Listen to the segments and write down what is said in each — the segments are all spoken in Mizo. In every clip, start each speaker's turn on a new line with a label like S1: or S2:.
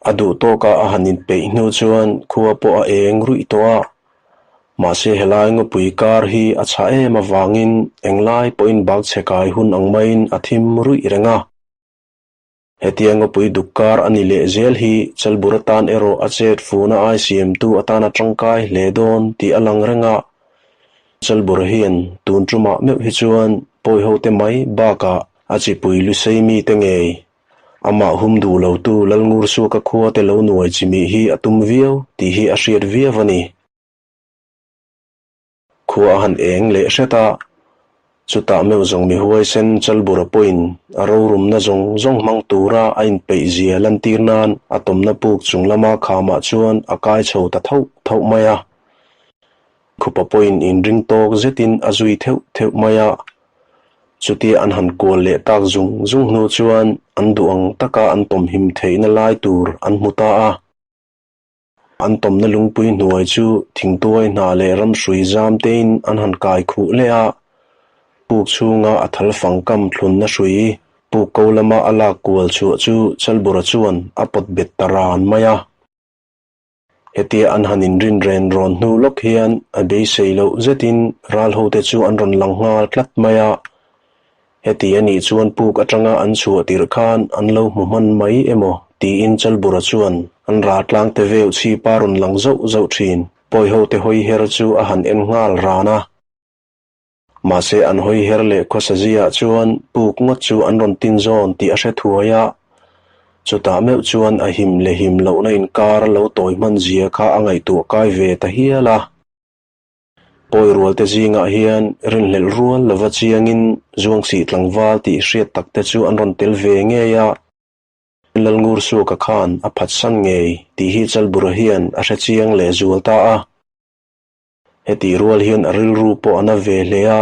S1: A duh tawka a han inpeih hnu chuan khua pawh a eng ruih tawh a. Mahse helai ngawpui kar hi a chhah em avangin englai pawhin bak chhe kai hun ang maiin a thim ruih reng a. Hetia ngawpui duk kar a ni leh zel hi Chalbur atan erawh a chet funa ai siamtu atan a tangkai hle dawn tih a lang reng a. Chalbur hian tun tumah meuh hi chuan pawihote mai bakah a chipui lusei mite ngei Amah hum duh lotu Lalngursuaka khua te lo nuai chimih hi a tum viau tih hi a hriat viau a ni. Khua a han eng leh hret a, chutah meuh zawng mi huaisen Chalbura pawhin a rorumna zawng zawng hmang tura a inpeih zia lantir nan a tawmna puk chung lama khamah chuan a kai chho ta thauh thauh mai a. Khupa pawhin inring tawk zetin a zui theuh theuh mai a. Chutia an han kual leh tak zung zung hnu chuan an duh ang taka an tawmhim theihna lai tur an hmu ta a. An tawmna lungpui hnuai chu thingtuai hna leh ramhrui zam tein an han kai khuh leh a. Puk chhunga a thal fangkam thlunna hrui puk ko lama a lak kual chhuah chu Chalbura chuan a pawt bet ta ran mai a. Hetia an han inrin ren rawn hnu lawk hian a beisei loh zetin ral hote chu an rawn lang nghal tlat mai a. Heti a nih chuan puk atanga an chhuah tirh khan an lo hmu hman mai emaw tiin Chalbura chuan an ral tlang te veu chhipa rawn lang zauh zauh thin. Pawi hote hawi her chu a han en nghal ran a. Mahse an hawi her leh khawsaziah chuan puk ngawt chu an rawn tin zawn tih a hre thuai a, chutah meuh chuan a him leh him lohna inkar lo tawi hman zia kha a ngaihtuah kai ve ta hial a. Pawi rualte zingah hian rinhlelh rual lova chiangin Zuangsih tlangval tih hriat takte chu an rawn tel ve ngei a. Lalngursuaka khan a phatsan ngei tih hi Chalbura hian a hre chiang lehzual ta a. Hetih rual hian a rilru pawh a na ve hle a,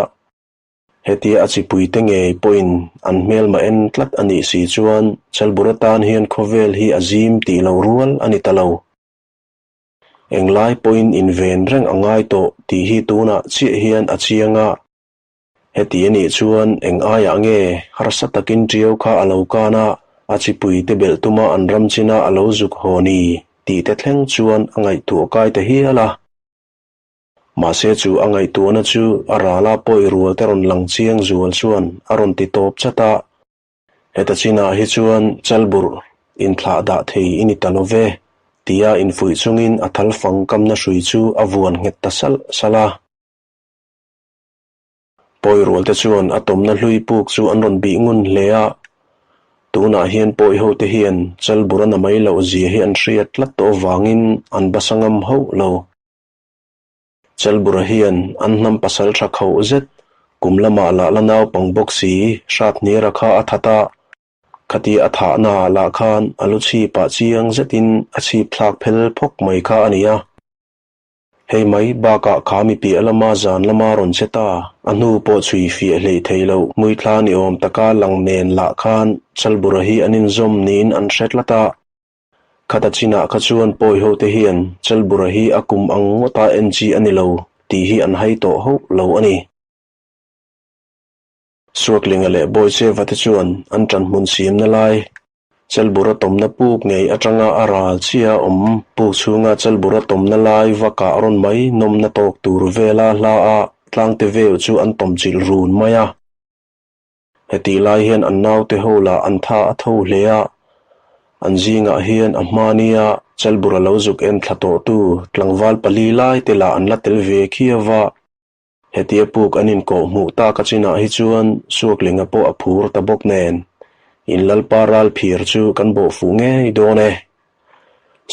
S1: hetia a chipuite ngei pawhin an hmelma en tlat a nih si chuan Chalbur atan hian khawvel hi a zim tih lo rual a ni ta lo. Englai pawhin inven reng a ngai tawh tih hi tunah chiah hian a chiang a, heti a nih chuan eng aiah nge harsa takin ṭiau kha a lo kan a, a chipuite belh tuma an ram china a lo zuk haw ni tih te thleng chuan a ngaihtuah kai ta hial a. Mahse chu a ngaihtuahna chu a rala pawi rual te rawn lang chiang zual chuan a rawn ti tawp chat a, heta chinah hi chuan chalburh inthlah dah thei i ni ta lo ve tia infuih chungin a thal fang kamna hrui chu a vuan nghet ta salh salh a. Pawi rual te chuan a tawmna hlui puk chu an rawn bih ngun hle a, tunah hian pawi ho te hian chalburh a na mai loh zia hi an hriat tlat tawh avangin an basa ngam hauh lo. Chalburha hian an hnam pasal tha khauh zet kum lamah lah la naupang bawk si hrat hniara kha a that a, khati a thahna lah khan a lu chhipah chiang zetin a chhip thlak phel phawk mai kha a ni a. Hei mai bakah kha mi piah lama zan lama rawn che ta, a hnu pawh chhui fiah hleih thei loh hmuithla ni awm taka lang nen lah khan Chalburha hi an inzawm niin an hre tlat a. Khata chinah kha chuan pawi ho te hian Chalbura hi a kum ang ngawta en chi a ni lo tih hi an hai tawh hauh lo a ni. Suaklinga leh Bawicheva te chuan an ṭanhmun siamna lai Chalbura tawmna puk ngei aṭanga a ral chia awm puk chhunga Chalbura tawmna lai va kah rawn mai nawmna tawk tur vela hla a tlangte veu chu an tawmchilh run mai a. Hetih lai hian an naute ho lah an tha a tho hle a, an zingah hian a hmania Chalbura lo zuk en thla tawhtu tlangval pali lai te lah an la tel ve khiau va. Hetia puk an inkawh hmuh tak a chinah hi chuan Suaklinga pawh a phur ta bawk nen, in Lalpa ral phir chu kan bawh fuh ngei dawn e.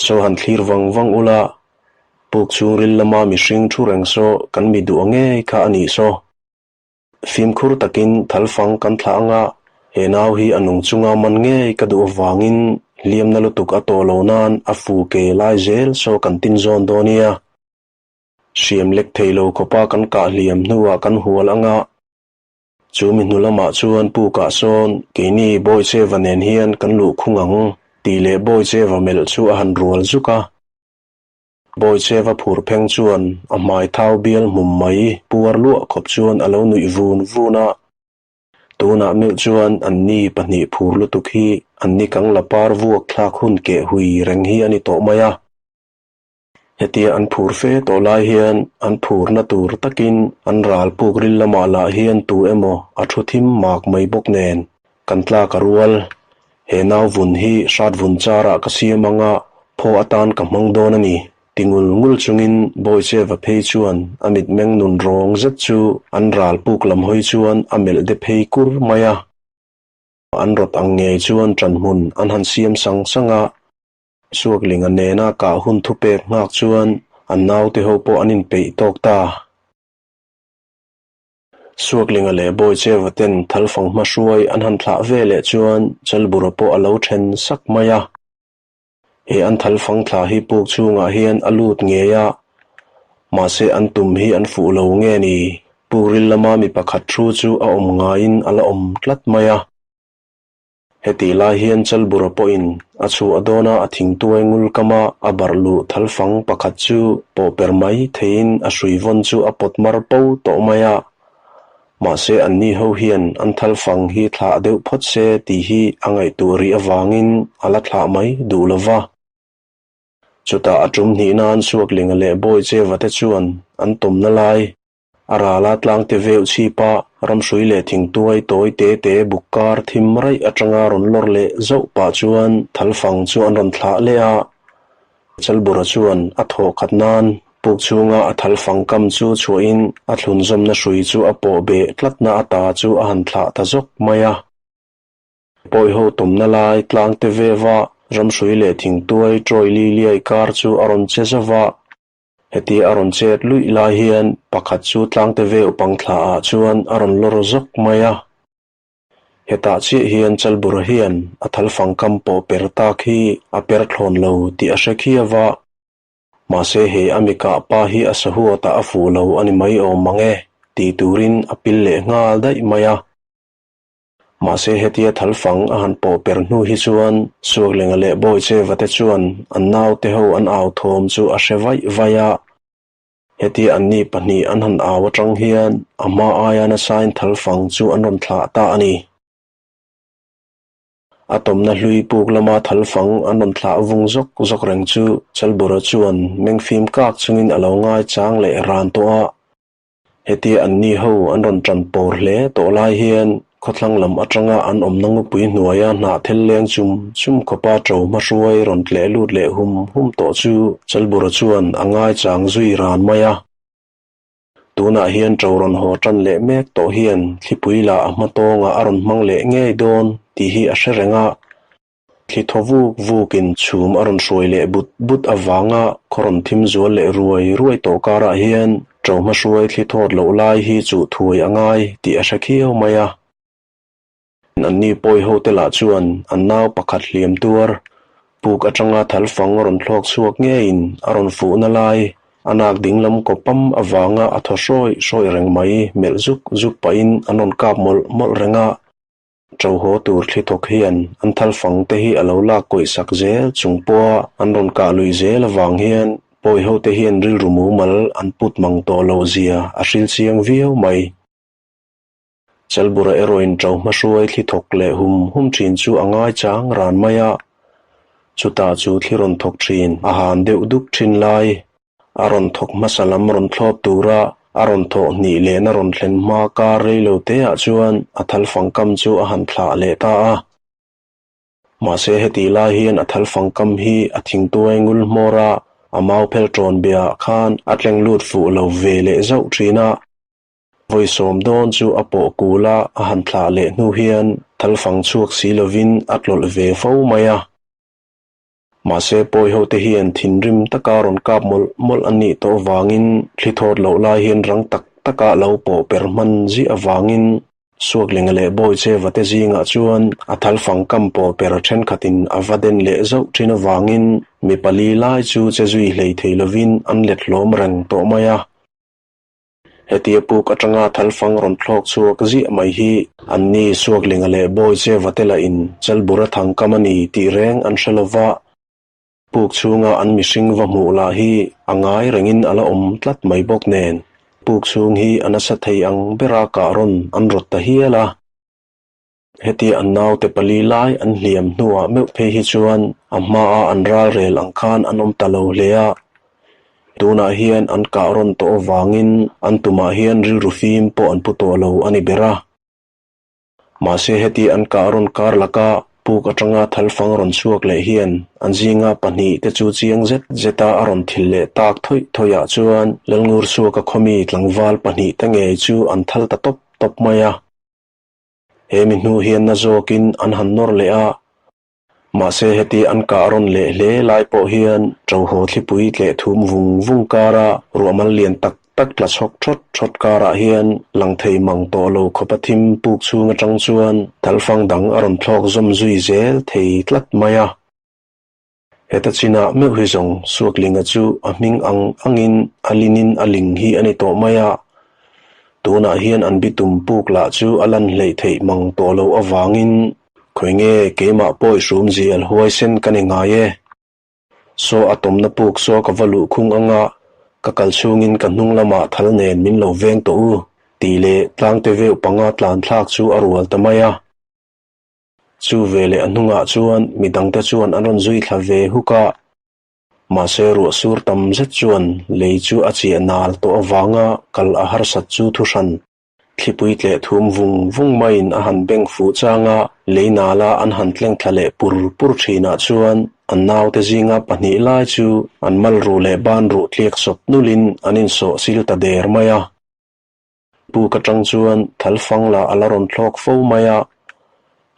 S1: Saw han thlir vang vang ula, puk chhungril lama mihring thu reng saw kan mi duh ngei kha a nih saw. Fimkhur takin thalfang kan thlah anga he nau hi a nung chunga man ngei ka duh avangin hliamna lutuk a tawh lo nan a fu ke lai zel saw kan tin zawn dawn nia. Hriam lek thei lo khawpa kan kah hliam hnuah kan hual anga chu mi hnu lamah chuan pukah sawn keini Bawicheva nen hian kan luh khung ang tih leh Bawicheva melh chu a han rual zuk a. Bawicheva phur pheng chuan a hmai thau bial hmum mai puar luah khawp chuan a lo nuih vun vun a. Tunah meuh chuan anni pahnih phur lutuk hi anni kang la par vuak thlak hun keh hui reng hi a ni tawh mai a. Hetia an phur fe tawh lai hian an phurna tur takin an ral puk ril lamah lah hian tu emaw a thu thim mak mai bawk nen kan tlak a rual. He nau vun hi hrat vun charah ka siam anga phaw atan ka hmang dawn a ni ti ngul ngul chungin Bawicheva phei chuan a mitmeng nun rawng zet chu an ral puk lam hawi chuan a melh de phei kur mai a. An rawt ang ngei chuan ṭanhmun an han siam sang sang a. Suaklinga nena kah hun thupek nghak chuan an naute ho pawh an inpeih tawk ta. Suaklinga leh Bawicheva ten thalfang hmahruai an han thlah ve leh chuan Chalbura pawh a lo then sak mai a. He an thalfang thla hi puk chhungah hian a lut ngei a, mahse an tum hi an fuh lo nge ni? Puk ril lama mi pakhat thu chu a awm ngaiin a la awm tlat mai a. Hetih lai hian Chalbura pawhin a chhuah dawna a thingtuai ngul kama a barh luh thalfang pakhat chu pawh per mai theiin a hrui vawn chu a pawt mar po tawh mai a. Mahse anni ho hian an thalfang hi thlah deuh phawt se tih hi a ngaihtuah rih avangin a la thlah mai duh lo va. Chutah a tum hnih nan Suaklinga leh Bawicheva te chuan an tawmna lai A rala tlangte veuh chhipa ramhrui leh thingtuai tawi te te buk kar thim raih atanga rawn lawr leh zauh pah chuan thalfang chu an rawn thlah leh a. Chalbura chuan a thawh khat nan puk chhunga a thalfang kam chu chhuahin a thlunzawmna hrui chu a pawh beh tlatna ata chu a han thlah ta zawk mai a. Pawiho tumna lai tlangte veva ramhrui leh thingtuai tawi li liai kar chu a rawn che zauh a. Heti a rawn chet luih lai hian pakhat chu tlangte ve upang thla ah chuan a rawn lawr zawk mai a. Hetah chiah hian Chalbura hian a thalfang kam pawh per tak hi a per thlawn lo tih a hre khiau a. Mahse he a mi kah pa hi a sahuatah a fuh lo a ni mai awm mang e ti turin a pil leh nghal daih mai a. Mahse hetia thalfang a han pawh per hnu hi chuan Suaklenga leh Bawicheva te chuan an naute ho an au thawm chu a hre vaih vaih a. Hetia anni pahnih an han au atang hian a hma aia nasain thalfang chu an rawn thlah ta a ni. A tawmna hlui puk lama thalfang an rawn thlah vung zawk zawk reng chu Chalbura chuan mengfim kak chungin a lo ngaichang leh ran tawh a. Hetia anni ho an rawn tan pawr hle tawh lai hian khawthlang lam atanga an awmna ngupui hnuaia hnah thel leng chum chum khawpa ṭo hmahruai rawn tleh lut leh hum hum tawh chu Chalbura chuan a ngaichang zui ran mai a. Tunah hian ṭo rawn haw tan leh mek tawh hian thlipui lah a hma tawngah a rawn hmang leh ngei dawn tih hi a hre reng a. Thli thaw vuk vukin chhum a rawn hruai leh but but avanga khaw rawn thim zual leh ruai ruai tawh karah hian ṭo hmahruai thli thawt loh lai hi chuh thuai a ngai tih a hre khiau mai a. Anni pawi hote lah chuan an nau pakhat hliam tuar puk atanga thalfang a rawn thlawk chhuak ngeiin a rawn fuhna lai a nak dinglam kawpam avanga a thaw hrawi hrawi reng mai melh zuk zuk pahin an rawn kap mawlh mawlh reng a. Ṭo haw tur thli thawk hian an thalfang te hi a lo lak kawih sak zel chung pawha an rawn kah lui zel avang hian pawi ho te hian rilru mumal an put mang tawh loh zia a hril chiang viau mai. Chalbura erawhin ṭo hmahruai thli thawk leh hum hum ṭhin chu a ngai chang ran mai a, chutah chu thli rawn thawk ṭhin a han deuh duk ṭhin lai A rawn thawk hmasa lam rawn thlawp tura a rawn thawh hnih lehna rawn thlen hma kar rei lo teah chuan a thalfang kam chu a han thlah leh ta a. Mahse hetih lai hian a thalfang kam hi a thingtuai ngul hmawr a, a mau phel ṭawn biaah khan a tleng lut fuh lo ve leh zauh ṭhin a. Vawi sawm dawn chu a pawh kul a, a han thlah leh hnu hian thalfang chhuak si lovin a tlawlh ve fo mai a. Mahse pawi hote hian thinrim taka rawn kap mawlh mawlh a nih tawh avangin thli thawt loh lai hian rang tak taka lo pawh per hman ziah avangin Suaklinga leh Bawicheva te zingah chuan a thalfang kam pawh per thenkhatin a va den leh zauh thin avangin mi pali lai chu che zui hlei thei lovin an let hlawm reng tawh mai a. Hetia puk atanga thalfang rawn thlawk chhuak ziah mai hi anni Suaklinga leh Bawicheva te lahin Chalbura thangkam a ni tih reng an hre lova, puk chhunga an mihring va hmuh lah hi a ngai rengin a la awm tlat mai bawk nen, puk chhung hi a nasa thei ang bera kah rawn an rawt ta hial a. Heti an naute pali lai an hliam hnuah meuh phei hi chuan a hmaa an ralrel ang khan an awm ta lo hle a. Tunah hian an kah rawn tawh avangin an tumah hian rilru fim pawh an pu tawh lo a ni ber a. Mahse heti an kah rawn kar laka puk atanga thalfang rawn chhuak leh hian an zinga pahnih te chu chiang zet zeta a rawn thil leh tak thawih thawihah chuan Lalngurchhuaka khawmi tlangval pahnih te ngei chu an thal ta tawp tawp mai a. He mi hnu hian na zawkin an han nawr leh a, mahse heti an kah rawn leh hle lai pawh hian ṭohaw thlipui tleh thum vung vung kara ruahmal lian tak tak tla chhawk ṭhawt ṭhawt karah hian lang thei mang tawh lo khawpa thim puk chhung aṭang chuan thalfang dang a rawn thlawk zawm zui zel thei tlat mai a. Heta chinah meuh hi zawng Suaklinga chu a hming ang angin a linin a ling hi a ni tawh mai a. Tunah hian an bitum puk lah chu a lan hleih theih mang tawh loh avangin khawi nge keimah pawi hrum zial huaisen ka ni ngai e. Saw a tawmna puk saw ka va luh khung anga ka kal chhungin ka hnung lamah thal nen min lo veng tawh u tih leh tlangte veuh panga tlan thlak chu a rual ta mai a. Chu veleh a hnungah chuan mi dangte chuan an rawn zui thla ve huk a, mahse ruah sur tam zet chuan lei chu a chiah nal tawh avanga kal a harsat chu thu hran. Thlipui tleh thum vung vung maiin a han beng fuh chang a, lei nala an han tleng thla leh pur pur thinah chuan an naute zinga pahnih lai chu an mal ruh leh ban ruh tliak sawp nulin an insawh sil ta der mai a. Puk atang chuan thalfang lah a la rawn thlawk fo mai a,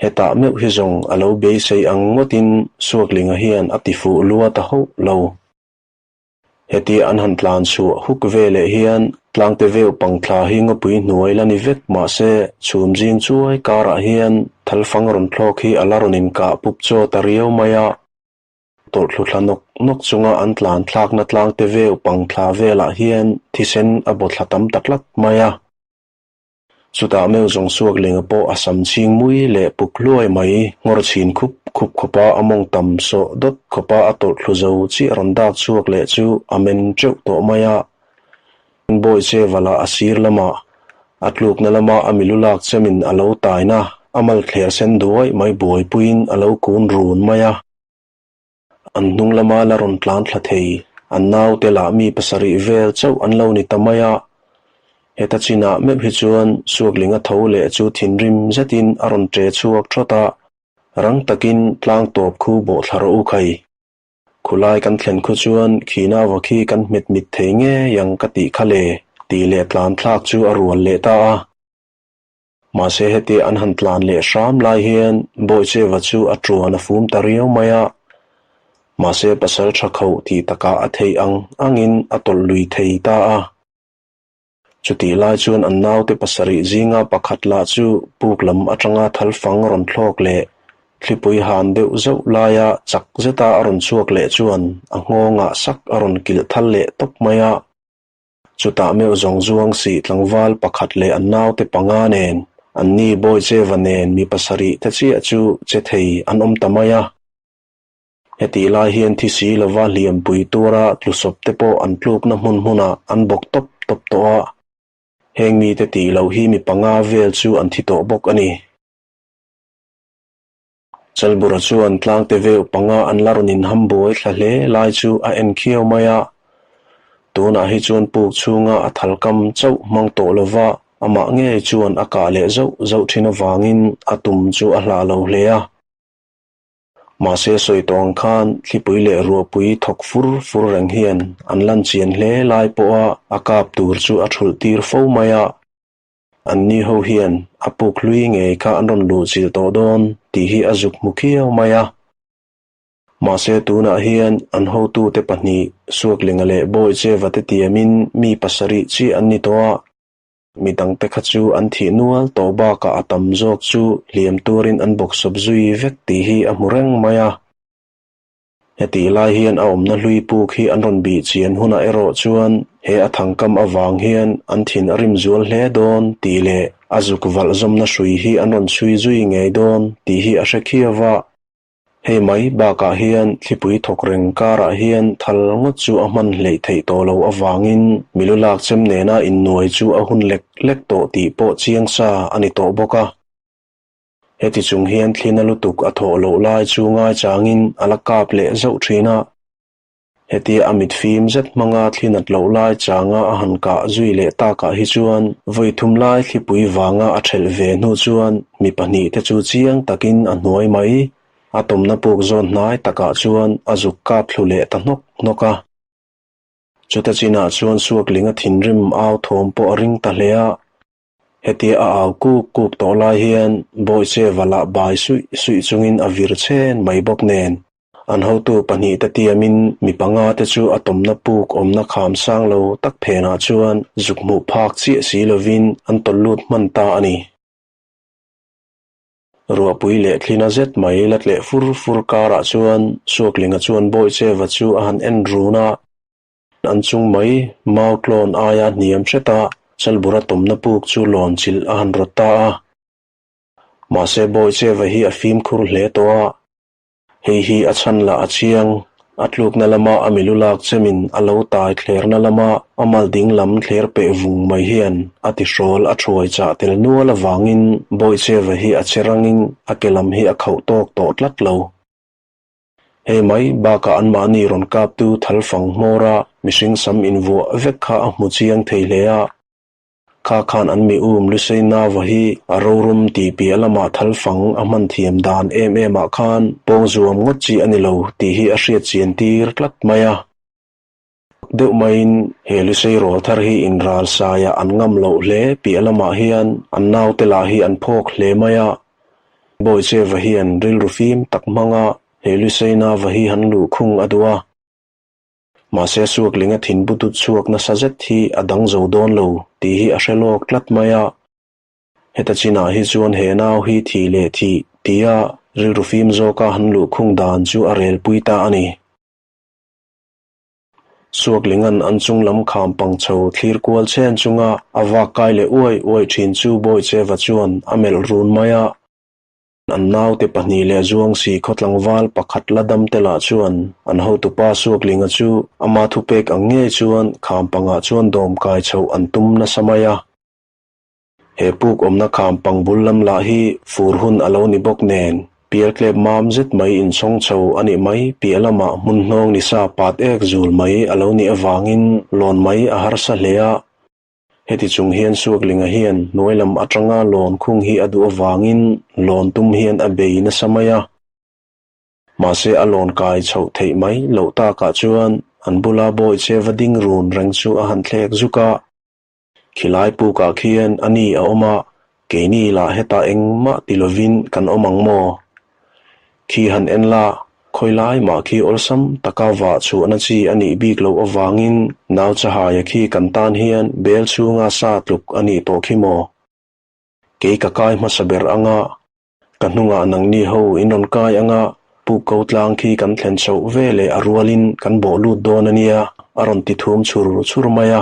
S1: hetah meuh hi zawng a lo beisei ang ngawtin Suaklinga hian a ti fuh lua ta hauh lo. Hetia an han tlan chhuah huk ve leh hian tlangte veuh pangthla hi ngawpui hnuai la ni vek mahse chhum zing chuai karah hian thalfang rawn thlawk hi a la rawn inkah pup chaw ta riau mai a. Tawlhthlu thla nawk nawk chunga an tlan thlakna tlangte veu pang thla velah hian thisen a baw thla tam ta tlat mai a. Chutah meuh zawng suak lenga pawh a sam chhing mui leh puk hluai mai nghawr chhin khup khup khawpa a mawng tam sawh dawt khawpa a tawlhthlu zo chiah rawn dak chhuak leh chu a men teuh tawh mai a. Bawi che vala a sir lamah a tlukna lama a milu lak chemin a lo taina a malthler sen duai mai buaipuiin a lo kun run mai a. An hnung lama la rawn tlan thla thei, an naute lah mi pasarih vel chauh an lo ni ta mai a. Heta chinah meuh hi chuan Suaklinga tho leh chu thinrim zetin a rawn ṭe chhuak ṭhawt a, rang takin tlang tawp khu bawh thla rawh u khai. Khulai kan thlen khu chuan khina va khi kan hmet mit thei ngei ang ka tih kha le, tih leh tlan thlak chu a rual leh ta a. Mahse heti an han tlan leh hram lai hian Bawicheva chu a tuan a fum ta riau mai a, mahse pasal tha khauh tih takah a theih ang angin a tawlh lui thei ta a. Chutih lai chuan an naute pasarih zinga pakhat lah chu puk lam atanga thalfang rawn thlawk leh thlipui han deuh zauh laia chak zeta a rawn chhuak leh chuan a nghawngah sak a rawn kilh thal leh tawp mai a. Chutah meuh zawng zuang sih tlangval pakhat leh an naute panga nen, an ni Bawicheva nen mi pasarih te chiah chu che thei an awm ta mai a. Hetih lai hian thi si lova hliampui tura tlusawp te pawh an tlukna hmun hmunah an bawk tawp tawp tawh a. Heng mite tih loh hi mi panga vel chu an thi tawh bawk a ni. Chalbura chuan tlangte veuh panga an la rawn inham buai thla hle lai chu a en khiau mai a. Tunah hi chuan puk chhunga a thalkam chauh hmang tawh lova amah ngei chuan a kah leh zauh zauh thin avangin a tum chu a hlah lo hle a. Mahse sawi tawh ang khan thlipui leh ruahpui thawk fur fur reng hian an lan chian hle lai pawha a kap tur chu a thulh tir fo mai a. Anni ho hian a puk hlui ngei kha an rawn luh chilh tawh dawn tih hi a zuk hmu khiau mai a. Mahse tunah hian an hotute pahnih Suaklinga leh Bawicheva te tiamin mi pasarih chiah an ni tawh a, mi dangte kha chu an thih nual tawh bakah a tam zawk chu hliam turin an bawksawp zui vek tih hi a hmu reng mai a. Hetih lai hian a awmna hlui puk hi an rawn bih chian hunah erawh chuan he a thangkam avang hian an thin a rim zual hle dawn tih leh a zuk valh zawmna hrui hi an rawn chhui zui ngei dawn tih hi a hre khiau a. Hei mai bakah hian thlipui thawk reng karah hian thal ngawt chu a hman hleih theih tawh loh avangin milu lak chem nena innuai chu a hun lek lek tawh tih pawh chiang sa a ni tawh bawk a. Heti chung hian thlina lutuk a thawh loh lai chu ngaichangin a la kap leh zauh thin a. Hetia a mit fim zet hmanga thlinat loh lai changa a han kah zui leh takah hi chuan vawi thum lai thlipui vanga a thelh ve hnu chuan mi pahnihte chu chiang takin a hnuai mai. A tawmna puk zawn hnai takah chuan a zuk kap thlu leh ta hnawk hnawk a. Chuta chinah chuan Suaklinga thinrim au thawm pawh a ring ta hle a. Hetia a au kuk kuk tawh lai hian Bawiche vala bai suih suih chungin a vir chhen mai bawk nen. An hotu pahnihte tiamin mi panga te chu a tawmna puk awmna kham sang lo tak phenah chuan zuk hmuh phak chiah si lovin an tawlh lut hman ta a ni. Ruahpui leh thlina zet mai la tleh fur fur karah chuan Suaklinga chuan Bawicheva chu a han en run a. An chung mai mau tlawn aia hniam hreta Chalbura tawmna puk chu lawn chilh a han rawt ta a. Mahse Bawicheva hi a fimkhur hle tawh a. Hei hi a chhan lah a chiang, a tlukna lama a milu lak chemin a lo tai thlerna lama a mal ding lam thler peh vung mai hian a tihrawl a thuai chah tel nual avangin Bawicheva hi a che rangin a ke lam hi a khauh tawk tawh tlat lo. Hei mai bakah anmahni rawn kaptu thalfang hmawra mihring sam invuah vek kha a hmu chiang thei hle a. Kha khan an mi um Lusei Nava hi a rorum tih piah lamah thalfang a hman thiam dan em em ah khan pawng zuam ngawt chi a ni lo tih hi a hriat chian tir tlat mai a. Deuh maiin he Lusei rawl thar hi inral saiah an ngam loh hle piah lamah hian an naute lah hi an phawk hle mai a. Bawicheva hian rilru fim tak hmanga he Lusei Nava hi han luhkhung a duh a. Mahse Suaklinga thinbu tut chhuak nasa zet hi a dang zo dawn lo tih hi a hre lawk tlat mai a. Heta chinah hi chuan he nau hi thih leh thih tia rilru fim zawka han luhkhung dan chu a relpui ta a ni. Suaklinga'n an chung lam kham pang chho thlir kual chhen chunga a vak kai leh uai uai thin chu Bawicheva chuan a melh run mai a. An naute pahnih leh Zuangsi khaw tlangval pakhat la dam te lah chuan an hotupa Suaklinga chu ama thupek ang ngei chuan kham pangah chuan dawm kai chhoh an tum nasa mai a. He puk awmna kham pang bul lam lah hi fur hun a lo ni bawk nen pialtlep mam zet mai inchhawng chho a nih mai piah lamah hmun hnawng ni sa pat ek zul mai a lo nih avangin lawn mai a harsa hle a. Heti chung hian Suaklinga hian hnuai lam atanga lawn khung hi a duh avangin lawn tum hian a bei nasa mai a. Mahse a lawn kai chhoh theih mai loh takah chuan an bula Bawiche va ding run reng chu a han thlek zuk a. Khilai pukah khian a ni a awm a, keini lah hetah engmah ti lovin kan awm ang maw? Khi han en la, khawi lai mah khi awlsam taka vah chhuahna chi a nih bik loh avangin nau chahaia khi kan tan hian bel chhunga sa tluk a nih tawh khi maw? Kei ka kai hmasa ber anga, ka hnungah nangni ho in rawn kai anga puk ko tlang khi kan thlen chhoh ve leh a rualin kan bawh lut dawn a nia, a rawn ti thum chhur chhur mai a.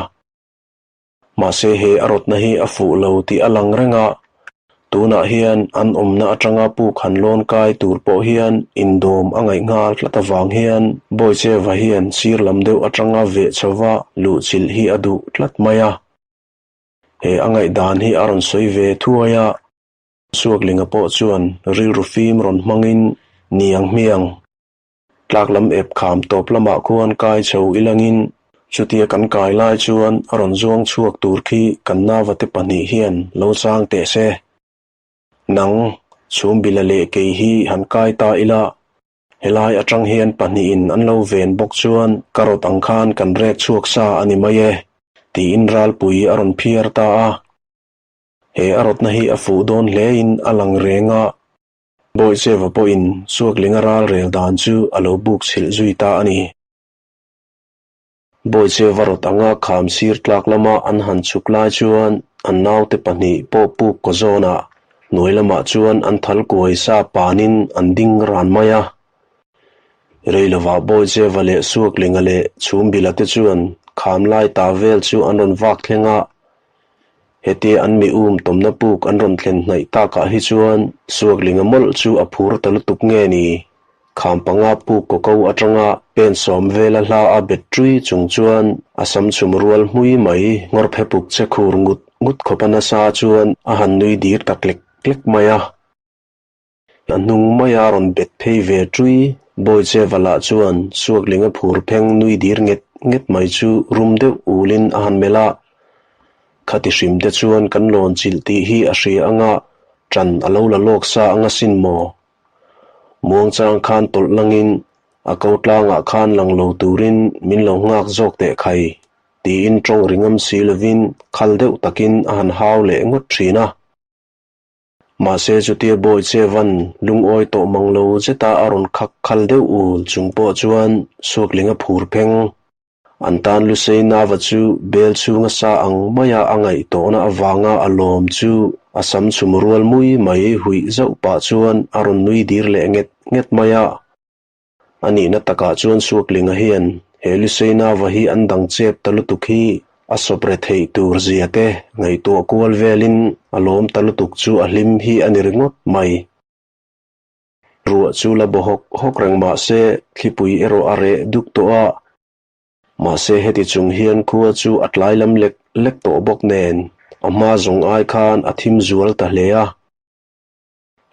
S1: Mahse he a rawtna hi a fuh lo tih a lang reng a, tunah hian an awmna atanga puk han lawn kai tur pawh hian indawm a ngaih nghal tlat avang hian Bawicheva hian sir lam deuh atanga veh chhova luhchilh hi a duh tlat mai a. He a ngaihdan hi a rawn sawi ve thuai a, Suaklinga pawh chuan rilru fim rawn hmangin niang hmiang Tlak lam ep kham tawp lamah khuan kai chho ilangin chutia kan kai lai chuan a rawn zuang chhuak tur khi kan navate pahnih hian lo chang teh se. Nang, Chhumbila leh kei hi han kai ta ila, helai atang hian pahnihin an lo ven bawk chuan ka rawt ang khan kan rek chhuak sa a ni mai e, tiin ralpui a rawn phiar ta a. He a rawtna hi a fuh dawn hlein a lang reng a. Bawicheva pawhin Suaklinga ral rel dan chu a lo buk chhilh zui ta a ni. Bawicheva rawt anga kham sir tlak lama an han chhuk lai chuan an naute pahnih pawh puk kaw zawnah hnuai lamah chuan an thal kuai sa panin an ding ran mai a. Reilovah Bawicheva leh Suaklinga leh Chhumbila te chuan kham lai ta vel chu an rawn vak thleng a. Hetia an mi um tawmna puk an rawn thlen hnaih takah hi chuan Suaklinga mawlh chu a phur ta lutuk nge ni? Kham panga puk kaw ko atanga pen sawm vela hla a bet ṭui chung chuan a sam chhum rual hmui mai ngawr phe puk che khur ngut ngut khawpa nasa chuan a han nui dir ta klek klek mai a. A hnung maia rawn bet phei ve ṭui Bawicheva lah chuan Suaklinga phur pheng nui dir nget nget mai chu rum deuh ulin a han melh a. Khati hrim te chuan kan lawn chilh tih hi a hria anga ṭan a lo la lawk sa anga sin maw? Muangchang khan tawlh langin a ko tlangah khan lang lo turin min lo nghak zawk teh khai tiin ṭawng ri ngam si lovin khal deuh takin a han hau leh ngawt ṭhin a. Mahse chutia bawi che van lungawi tawh mang lo zeta a rawn khak khal deuh ul chung pawh chuan Suaklinga phur pheng. An tan Lusei Nava chu bel chhunga sa ang maia a ngaih tawhna avanga a lawm chu a sam chhum rual mui mai huih zauh pah chuan a rawn nui dir leh nget nget mai a. A nihna takah chuan Suaklinga hian he Lusei Nava hi an dang chep ta lutuk hi a sawp re theih tur zia te ngaihtuah kual velin a lawm ta lutuk chu a hlim hi a ni ringawt mai. Ruah chu la baw hawk hawk reng mah se thlipui erawh a reh duk tawh a. Mahse heti chung hian khua chu a tlai lam lek lek tawh bawk nen a hma zawng ai khan a thim zual ta hle a.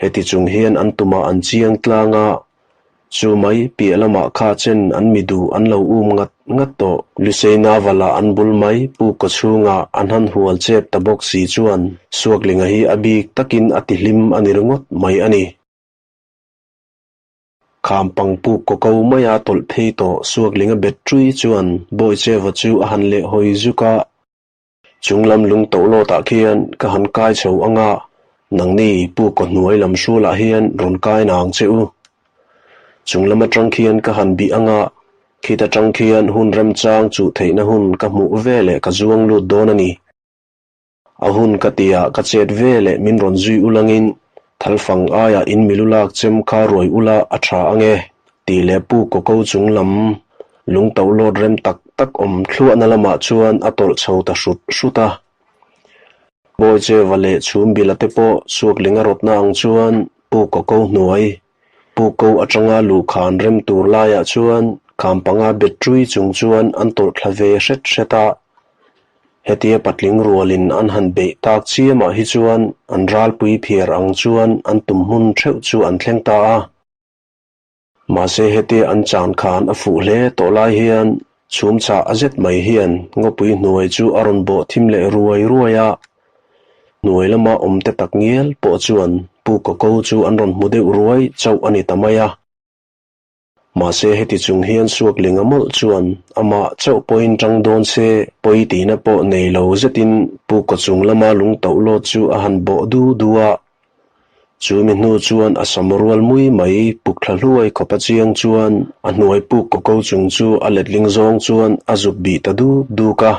S1: Heti chung hian an tumah an chiang tlang a, chu mai piah lamah kha chen an mi duh an lo um ngat ngat tawh. Lusei Navala an bul mai puk kaw chhungah an han hual chep ta bawk si chuan Suaklinga hi a bik takin a tihlim a ni ringawt mai a ni. Kham pang puk kaw ko maia tawlh phei tawh Suaklinga bet ṭui chuan Bawicheva chu a han leh hawi zuk a. Chunglam lung toh lawtah khian ka han kai chho ang a, nangni pu kaw hnuai lam hrualah hian rawn kai nang che u. Chunglam atang khian ka han bih ang a, khit atang khian hun remchang chuh theihna hun ka hmuh veleh ka zuang lut dawn a ni. A hun ka tia ka chet veleh min rawn zui ulangin thalfang aiah in milu lak chem kha ruai ula a tha ang e tih leh pu kaw ko chunglam lung toh lawt rem tak tak awm thluahna lamah chuan a tawlh chho ta hrut hrut a. Bawicheva leh Chhumbila te pawh Suaklinga rawtna ang chuan pu kaw ko hnuai, pu ko atanga luhkhan rem tur laiah chuan kham panga bet ṭui chung chuan an tawlh thla ve hret hret a. Hetia patling rualin an han beih tak chiamah hi chuan an ralpui phiar ang chuan an tum hmun theuh chu an thleng ta a. Mahse hetia an chan khan a fuh hle tawh lai hian chhum chah a zet mai hian ngawpui hnuai chu a rawn bawh thim leh ruai ruai a. Hnuai lama awmte tak ngial pawh chuan Pu Koko chu an rawn hmu deuh ruai chauh a ni ta mai a. Mahse heti chung hian Suaklinga mawlh chuan amah chauh pawhin tang dawn se pawi tihna pawh nei lo zetin Pu Kawchung lama lung toh lawt chu a han bawh du du a. Chu mi hnu chuan a sam rual mui mai puk thla hluai khawp a chiang chuan a hnuai puk kawko chung chu a letling zawng chuan a zuk bih ta duk duk a.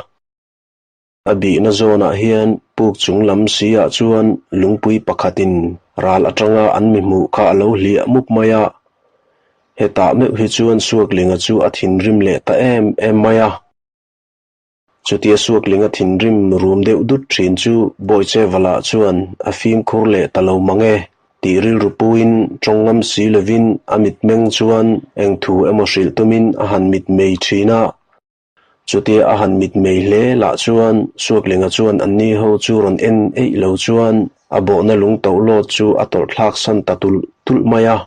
S1: A bihna zawnah hian puk chung lam si ah chuan lungpui pakhatin ral atanga an mi hmuh kha a lo hliah mup mai a. Hetah meuh hi chuan Suaklinga chu a thinrim leh ta em em mai a. Chutia Suaklinga thinrim rum deuh dut thin chu Bawicheva chuan a fimkhur leh ta lo mang e tih rilru puiin tawng ngam si lovin a mitmeng chuan eng thu emaw hrilh tumin a han mitmei thin a. Chutia a han mitmei hle lah chuan Suaklinga chuan anni ho chu rawn en eih lo chuan a bawhna lung toh lawt chu a tawlh thlak san ta tulh tulh mai a.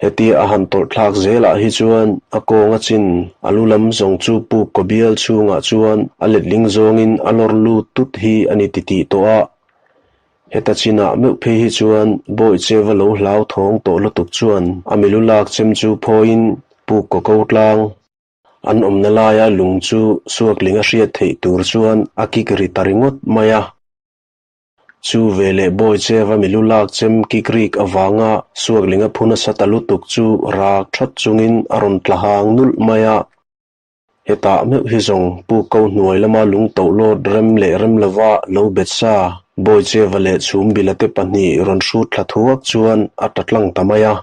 S1: Hetia a han tawlh thlak zelah hi chuan a kawng a chin a lu lam zawng chu puk kaw bial chhungah chuan a letling zawngin a lawr lut tut hi a ni titih tawh a. Heta chinah meuh phei hi chuan Bawicheva lo hlau thawng tawh lutuk chuan a milu lak chem chu phawiin puk kaw ko tlang An awmna laia lung chu Suakling a hriat theih tur chuan a kik ri ta ringawt mai a. Chu veleh Bawicheva milu lak chem kik rik avanga Suakling a phu nasa ta lutuk chu rak that chungin a rawn tla hang nulh mai a. Hetah meuh hi zawng Pu Ko hnuai lama lung toh lawt rem leh rem lova lo bet sa Bawicheva leh Chhumbila te pahnih rawn hrut thla thuak chuan a ta tlang ta mai a.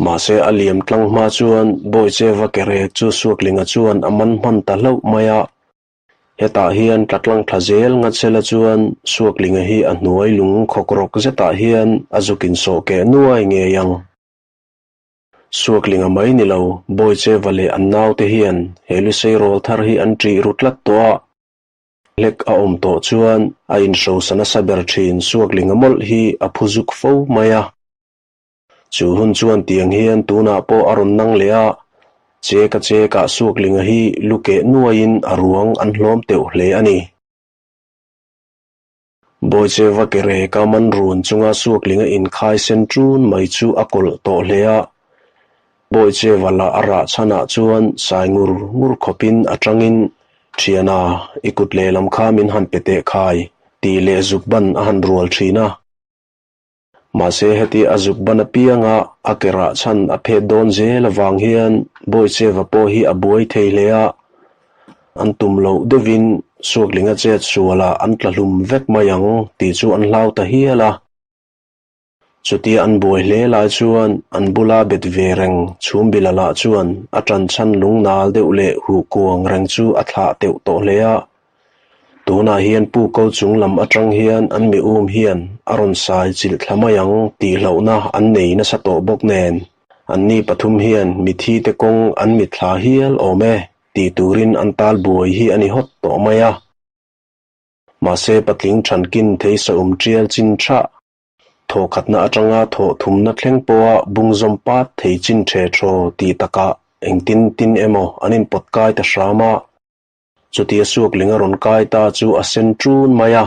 S1: Mahse a liam tlang hma chuan Bawicheva ke rek chu Suaklinga chuan a man hman ta hlauh mai a. Hetah hian tla tlang thla zel Ngatsela chuan Suaklinga hi a hnuai lung khawk rawk zetah hian a zuk insawh keh nuai ngei ang. Suaklinga mai ni lo, Bawicheva leh an naute hian he Lusei rawl thar hi an ṭih ru tlat tawh a. hlek a awm tawh chuan a inhrosa nasa ber thin Suaklinga mawlh hi a phu zuk fo mai a. Chu hun chuan tiang hian tunah pawh a rawn nang leh a, cheka chekah Suaklinga hi lu keh nuaiin a ruang an hlawm teuh hle a ni. Bawicheva ke reka man run chunga Suaklinga inkhai sen ṭun mai chu a kawlh tawh hle a. Bawicheva lah a rah chhanah chuan sai ngur ngur khawpin a tangin, Ṭhiana, i kut lehlam kha min han pe teh khai, tih leh zuk ban a han rual ṭhin a. Mahse heti a zuk ban apianga a ke rah chhan a phet dawn zel avang hian Bawicheva pawh hi a buai thei hle a, an tum loh deuhin Suaklinga chet sualah an tla hlum vek mai ang tih chu an hlau ta hial a. Chutia an buai hle lai chuan an bula bet ve reng Chhumbila lah chuan a ṭan chhan lungnal deuh leh huh kuang reng chu a thlah teuh tawh hle a. Tunah hian Pu Ko chung lam atang hian an mi um hian a rawn sai chilh thla mai ang tih hlauhna an nei nasa tawh bawk nen, anni pathum hian mithi te kawng an mitthla hial awm e tih turin an tal buai hi a ni hawt tawh mai a. Mahse patling thankin thei saum tial chin thah, thawhkhatna atanga thawh thumna thleng pawha bung zawm pat thei chin the thaw tih takah engtin tin emaw an inpawt kai ta hram a. Chutia Suakling a rawn kai ta chu a sen ṭun mai a.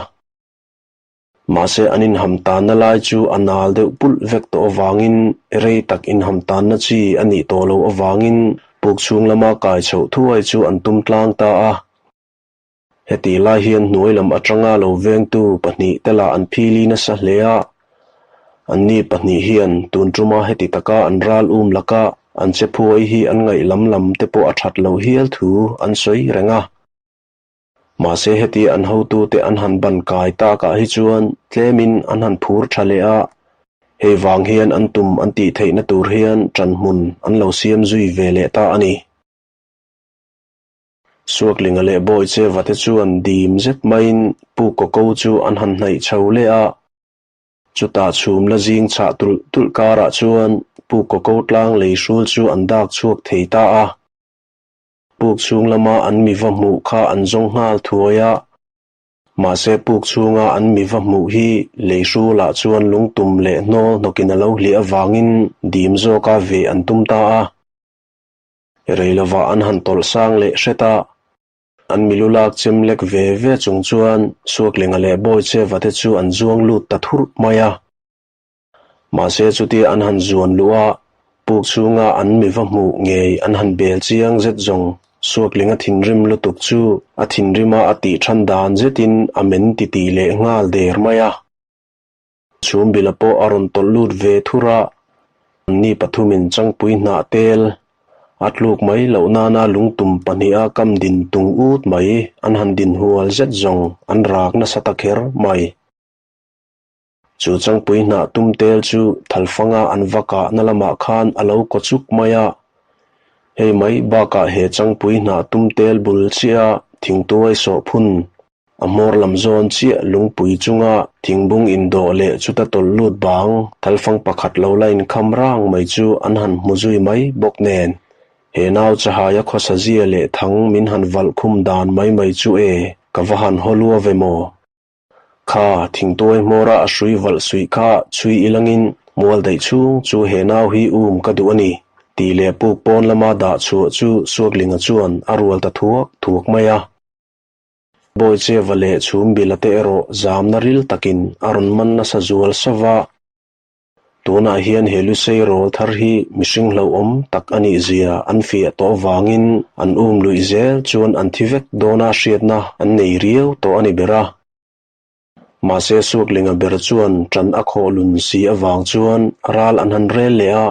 S1: Mahse an inham tanna lai chu a nal deuh pulh vek tawh avangin rei tak inham tanna chi a nih tawh loh avangin puk chhung lama kai chhoh thuai chu an tum tlang ta a. Hetih lai hian hnuai lam atanga lo vengtu pahnih te lah an phili nasa hle a. Anni pahnih hian tun tuma heti taka an ral um laka an che phuai hi an ngaih lam lam te pawh a that loh hial thu an sawi reng a. Mahse heti an hotute an han ban kai takah hi chuan tlemin an han phur tha leh a, hei vang hian an tum an tih theihna tur hian ṭanhmun an lo siam zui ve leh ta a ni. Suaklinga leh Bawicheva te chuan dim zet maiin Pu Koko chu an han hnaih chho leh a. Chutah chhum la zing chhah tulh tulh karah chuan Pu Koko tlang lei hrul chu an dak chhuak thei ta a. Puk chhung lama an mi va hmuh kha an zawng nghal thuai a. Mahse puk chhunga an mi va hmuh hi lei hrulah chuan lungtum leh hnawl hnawkin a lo hliah avangin dim zawka veh an tum ta a. Rei lovah an han tawlh sang leh hret a, an milu lak chem lek ve ve chung chuan Suaklinga leh Bawicheva te chu an zuang lut ta thurh mai a. Mahse chutia an han zuan luh a, puk chhunga an mi va hmuh ngei an han bel chiang zet zawng Suaklinga thinrim lutuk chu a thinrima a tih than dan zetin a men titih leh nghal der mai a. Chhumbila pawh a rawn tawlh lut ve thur a, anni pathumin changpui hnah tel a tluk mai loh nana lungtum pahniha kam din tung ut mai an han din hual zet zawng an rak nasa ta kher mai. Chu changpui hnah tum tel chu thalfanga an va kahna lamah khan a lo kaw chuk mai a, hei mai bakah he changpui hnah tum tel bul chiah a thingtuai sawh phun A hmawr lam zawn chiah lungpui chunga thingbung indawh leh chuta tawlh lut bang thalfang pakhat lo la inkham rang mai chu an han hmu zui mai bawk nen. He nau chahaia khawsa zia leh thang min han valh khum dan mai mai chu e, ka va han haw lua ve maw? Kha thingtuai hmawra a hrui valh suih kha chhui ilangin mual daih chhung chu he nau hi um ka duh a ni, tih leh puk pawn lama dah chhuah chu Suaklinga chuan a rual ta thuak thuak mai a. Bawicheva leh Chhumbila te erawh zamna ril takin a rawn man nasa zual sauh va. Tunah hian he Lusei rawl thar hi mihring hlauhawm tak a nih zia an fiah tawh avangin an um luih zel chuan an thi vek dawna hriatna an nei riau tawh a ni ber a. Mahse Suaklinga ber chuan ṭan a khawh lun si avang chuan ral an han rel leh a.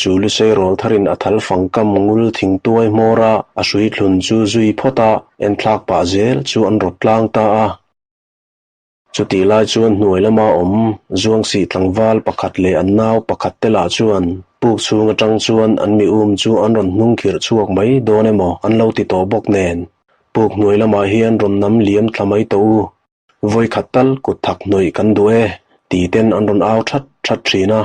S1: Chu Lusei rawl tharin a thal fangkam ngul thingtuai hmawra a hrui thlun chu zui phawt a, enthlak pah zel chu an rawt tlang ta a. Chutih lai chuan hnuai lama awm Zuangsih tlangval pakhat leh an nau pakhat te lah chuan puk chhung atang chuan an mi um chu an rawn hnung khirh chhuak mai dawn emaw an lo ti tawh bawk nen, puk hnuai lamah hian rawn nam liam thla mai tawh u. Vawi khat tal kut thak hnawih kan duh e, ti ten an rawn au that that thin a.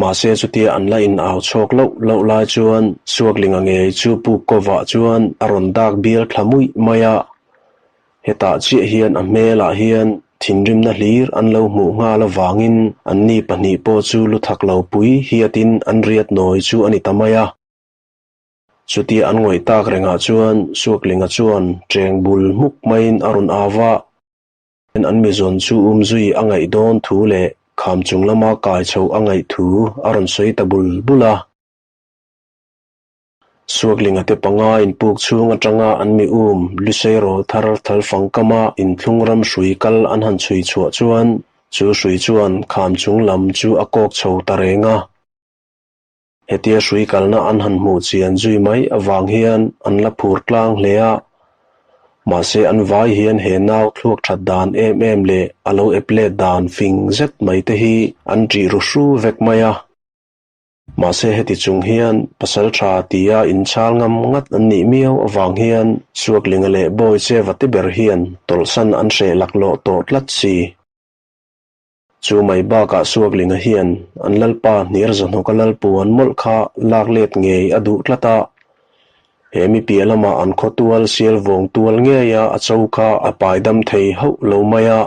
S1: Mahse chutia an la in au chhawk loh loh lai chuan Suaklinga ngei chu puk kovah chuan a rawn dak bial thla muih mai a. Hetah chiah hian a hmelah hian thinrimna hlir an lo hmuh nghal avangin anni pahnih pawh chu lu thak lo pui hiatin an riat nawi chu a ni ta mai a. Chutia an ngawih tak rengah chuan Suaklinga chuan cheng bul hmuk maiin a rawn au va. An mizawn chu umzui a ngaih dawn thu leh kham chung lama kai chho a ngaih thu a rawn sawi ta bul bul a. Suaklinga te panga inpuk chhung atanga an mi um Lusei rawl thar thalfang kama inthlung ram hrui kal an han chhui chhuah chuan chu hrui chuan kham chung lam chu a kawk chho ta reng a. Hetia hrui kalna an han hmuh chian zui mai avang hian an la phur tlang hle a, mahse an vai hian he nau thluak that dan em em leh a lo ep let dan fing zet mai te hi an ṭih ru hru vek mai a. Mahse heti chung hian pasal tha tia inchhal ngam ngat an nih miau avang hian Suaklinga leh Bawicheva te ber hian tawlhsan an hreh laklawh tawh tlat si. Chu mai bakah Suaklinga hian an lalpa hniar zahnawka lalpuan mawlh kha lak let ngei a duh tlat a, he mi piah lamah an khaw tual sial vawng tual ngeia a cho kha a pai dam thei hauh lo mai a,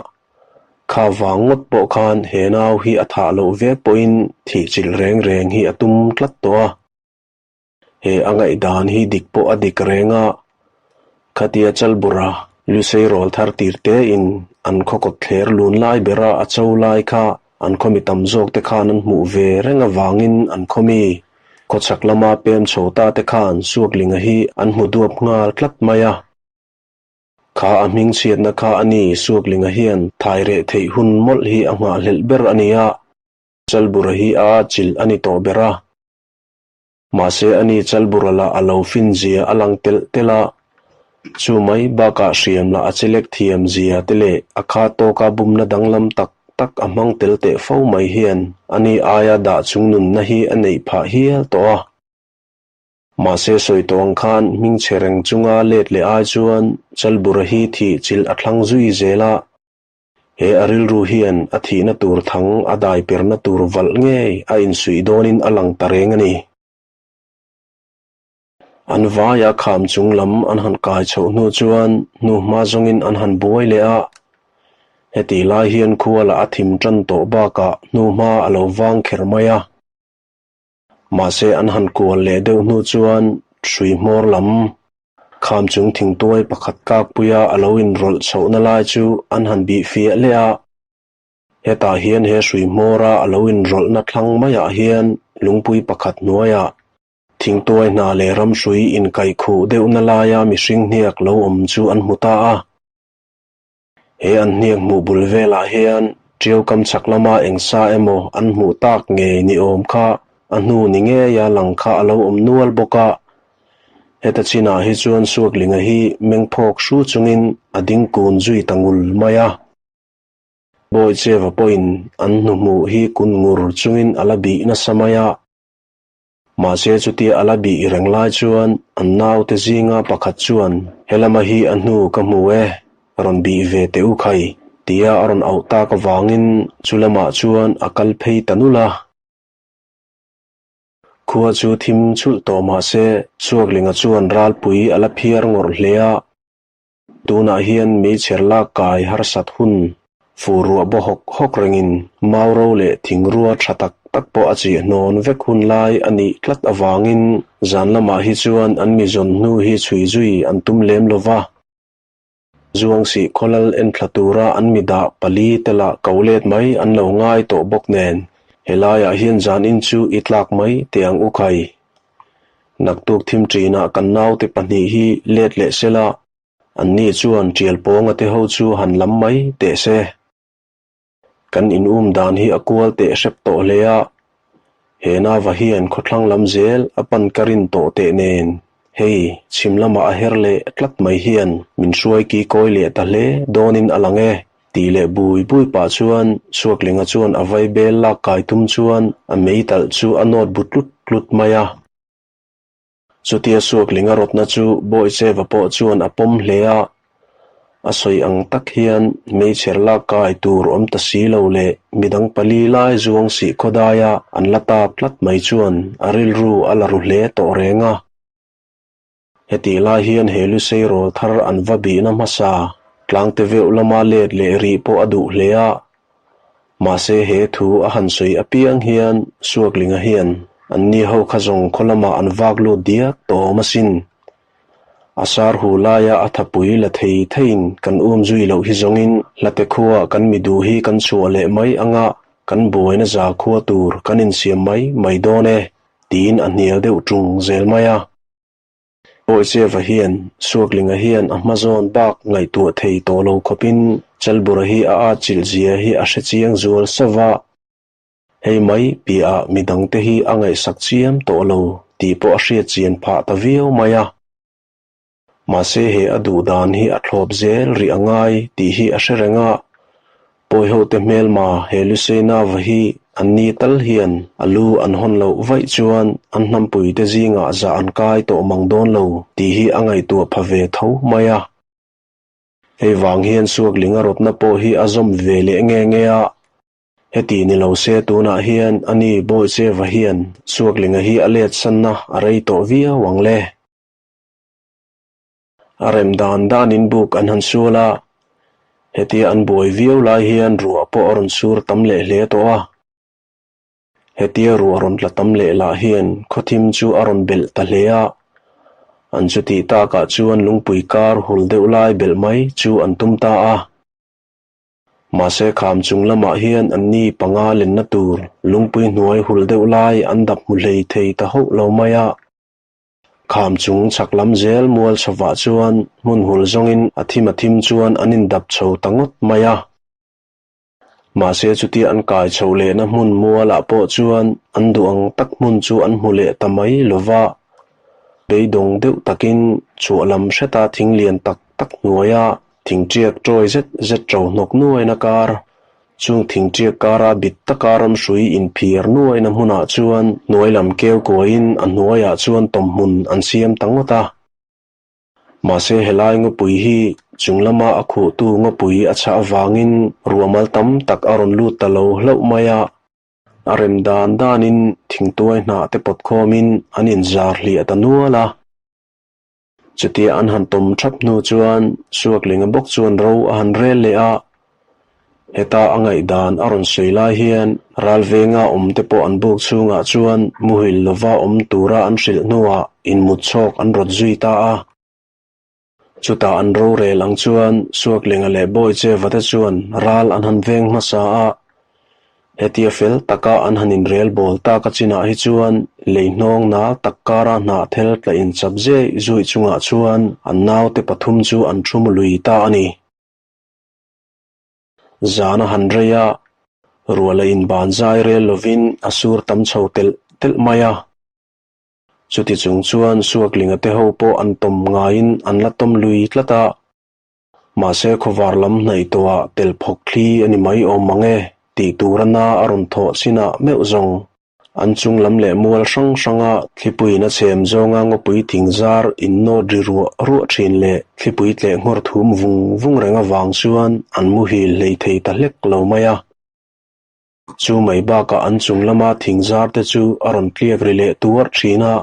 S1: kha vang ngawt pawh khan he nau hi a thah loh vek pawhin thih chilh reng reng hi a tum tlat tawh a. He a ngaihdan hi dik pawh a dik reng a, khatia Chalbura Lusei rawl thar tir tein an khaw kawt thler lun lai bera a cho lai kha an khawmi tam zawk te khan an hmuh ve reng avangin an khawmi khawchhak lama pem chho ta te khan Suaklinga hi an hmu duap nghal tlat mai a. Kha a hming chhiatna kha a ni Suaklinga hian thai reh theih hun mawlh hi a nghahhlelh ber a ni a, Chalbura hi a chilh a ni tawh ber a. Mahse ani Chalbura lah a lo fin zia a lang telh telh a, chu mai bakah hriam lah a chelek thiam zia te leh a kha tawka bumna danglam tak tak a hmang tel teh fo mai hian ani aia dah chung nunna hi a neih phah hial tawh a. Mahse sawi tawh ang khan hming chhe reng chunga let leh ai chuan Chalbura hi thih chilh a thlang zui zel a. He a rilru hian a thihna tur thang a dai perna tur valh ngei a insuih dawnin a lang ta reng a ni. An vaia kham chung lam an han kai chhoh hnu chuan hnuhma zawngin an han buai leh a. Hetih lai hian khua lah a thim tan tawh bakah hnuhma a lo vang kher mai a. Mahse an han kual leh deuh hnu chuan hrui hmawr lam kham chung thingtuai pakhat kakpuia a lo inrawlh chhohna lai chu an han bih fiah leh a. Hetah hian he hrui hmawra a lo inrawlhna thlang maiah hian lungpui pakhat hnuaiah thingtuai hna leh ramhrui inkaihkhuh deuhna laia mihring hniak lo awm chu an hmu ta a. He an hniak hmuh bul velah hian Ṭiau kam chhak lama eng sa emaw an hmuh tak ngei ni awm kha a hnu ni ngeia lang kha a lo awm nual bawk a. Heta chinah hi chuan Suaklinga hi mengphawk hru chungin a ding kun zui ta ngul mai a. Bawicheva pawhin an hnuhmuh hi kun ngur chungin a la bih nasa mai a. Mahse chutia a la bih reng lai chuan an naute zinga pakhat chuan, Helama hi a hnu ka hmu e, rawn bih ve teh u khai, tia a rawn auh tak avangin chu lamah chuan a kal phei ta nulh a. Khua chu thim chhulh tawh mahse Suaklinga chuan ralpui a la phiar ngawrh hle a. Tunah hian meichher lak kai harsat hun fur ruah baw hawk hawk rengin mau ro leh thingrua tha tak tak pawh a chih hnawn vek hun lai a nih tlat avangin zan lamah hi chuan an mi zawn hnu hi chhui zui an tum lem lo va. Zuangsih khawlal enthla tura an mi dah pali te lah ko let mai an lo ngai tawh bawk nen helaiah hian zanin chu i tlak mai teh ang u khai. Naktuk thim ṭinah kan naute pahnih hi let leh se la, anni chuan ṭial pawnga te ho chu han lam mai teh se. Kan in um dan hi a kual teh hrep tawh hle a, he nava hian khawthlang lam zel a pan ka rin tawh teh nen, hei chhim lamah a her leh tlat mai hian min hruai ki kawi leh ta hle dawnin a lang e. Tih leh bui bui pah chuan Suaklinga chuan a vaibel lak kai tum chuan a mei talh chu a nawt bu tlut tlut mai a. Chutia Suaklinga rawtna chu Bawicheva pawh chuan a pawm hle a, a sawi ang tak hian meichher lak kai tur awm ta si lo leh midang pali lai zuang sih khawdaia an la tak tlat mai chuan a rilru a la ru hle tawh reng a. Hetih lai hian he Lusei rawl thar an va bihna hmasa Tlangte veuh lama let leh rih pawh a duh hle a. Mahse he thu a han sawi apiang hian Suaklinga hian anni ho kha zawng khaw lamah an vak lut diak tawh awm asin. A sar hu laia a thapui la thei theiin kan um zui loh hi zawngin hlate khuaa kan mi duh hi kan chhuah leh mai anga kan buaina za khua tur kan insiam mai mai dawn e tiin a hnial deuh ṭung zel mai a. Bawicheva hian Suaklinga hian a hma zawn bak ngaihtuah thei tawh lo khawpin Chalbura hi a atchilh zia hi a hre chiang zual sauh va. Hei mai piahah midangte hi a ngaihsak chiam tawh lo tih pawh a hriat chian phah ta viau mai a. Mahse he a duh dan hi a thlawp zel rih a ngai tih hi a hre reng a, Pawihote hmelma he Luseina-va hi an ni tal hian a lu an hawn loh vaih chuan an hnampuite zingah zah an kai tawh mang dawn lo tih hi a ngaihtuah pha ve tho mai a. Hei vang hian Suaklinga rawtna pawh hi a zawm ve leh nge nge a. Heti ni lo se tunah hian ani Bawicheva hian Suaklinga hi a let sanna a rei tawh viau ang le. A rem dan danin buk an han sual a, hetia an buai viau lai hian ruah pawh a rawn sur tam leh hle tawh a. Hetia ruah rawn tla tam leh lah hian khawthim chu a rawn belh ta hle a, an chutih takah chuan lungpui kar hul deuh lai belh mai chu an tum ta a. Mahse kham chung lamah hian anni panga lenna tur lungpui hnuai hul deuh lai an dap hmu hlei thei ta hauh lo mai a. Kham chung chhak lam zel mual chhovah chuan hmun hul zawngin a thim a thim chuan an indap chho ta ngawt mai a. Mahse chutia an kai chhoh lehna hmun mualah pawh chuan an duh ang tak hmun chu an hmu leh ta mai lo va. Beidawng deuh takin chhuah lam hreta thing lian tak tak hnuaia thingṭiak ṭawi zet zet ṭo hnawk nuaina kar Chung thingṭiak kara bit taka ramhrui inphiar nuaina hmunah chuan hnuai lam keu kuaiin a hnuaiah chuan tawmhmun an siam ta ngawt a. Mahse helai ngawpui hi chung lama a khuhtu ngawpui a chhah avangin ruahmal tam tak a rawn lut ta lo hlauh mai a. A rem dan danin thingtuai hnah te pawt khawmin an inzar hliah ta nual a. Chutia an han tawm thap hnu chuan Suaklinga bawk chuan ro a han rel leh a, heta a ngaihdan a rawn sawi lai hian ralvenga awmte pawh an buk chhungah chuan muhil lova awm tura an hrilh hnuah inmut chhawk an rawt zui ta a. Chutah an rorel ang chuan Suaklinga leh Bawicheva te chuan ral an han veng hmasa a, Hetia fel taka an han inrel bawl tak a chinah hi chuan lei hnawng nal tak kara hnah thel tla inchap zeh zuih chungah chuan an naute pathum chu an thu mu lui ta a ni. Zan a han rei a, ruah la inban zai rel lovin a sur tam chho telh telh mai a. Chuti chung chuan Suaklinga te ho pawh an tawm ngaiin an la tawm lui tlat a. Mahse khawvar lam hnaih tawhah tel phawk thli a ni mai awm mang e tih tur a na a rawn thawh chinah meuh zawng. An chung lam leh mual hrang hranga thlipuiin a chhem zawnga ngawpui thing zar innawt ri ruah ruah thin leh thlipui tleh nghawr thum vung vung reng avang chuan an muhil hlei thei ta hlek lo mai a. Chu mai bakah an chung lama thing zar te chu a rawn tliak ri leh tuarh thin a.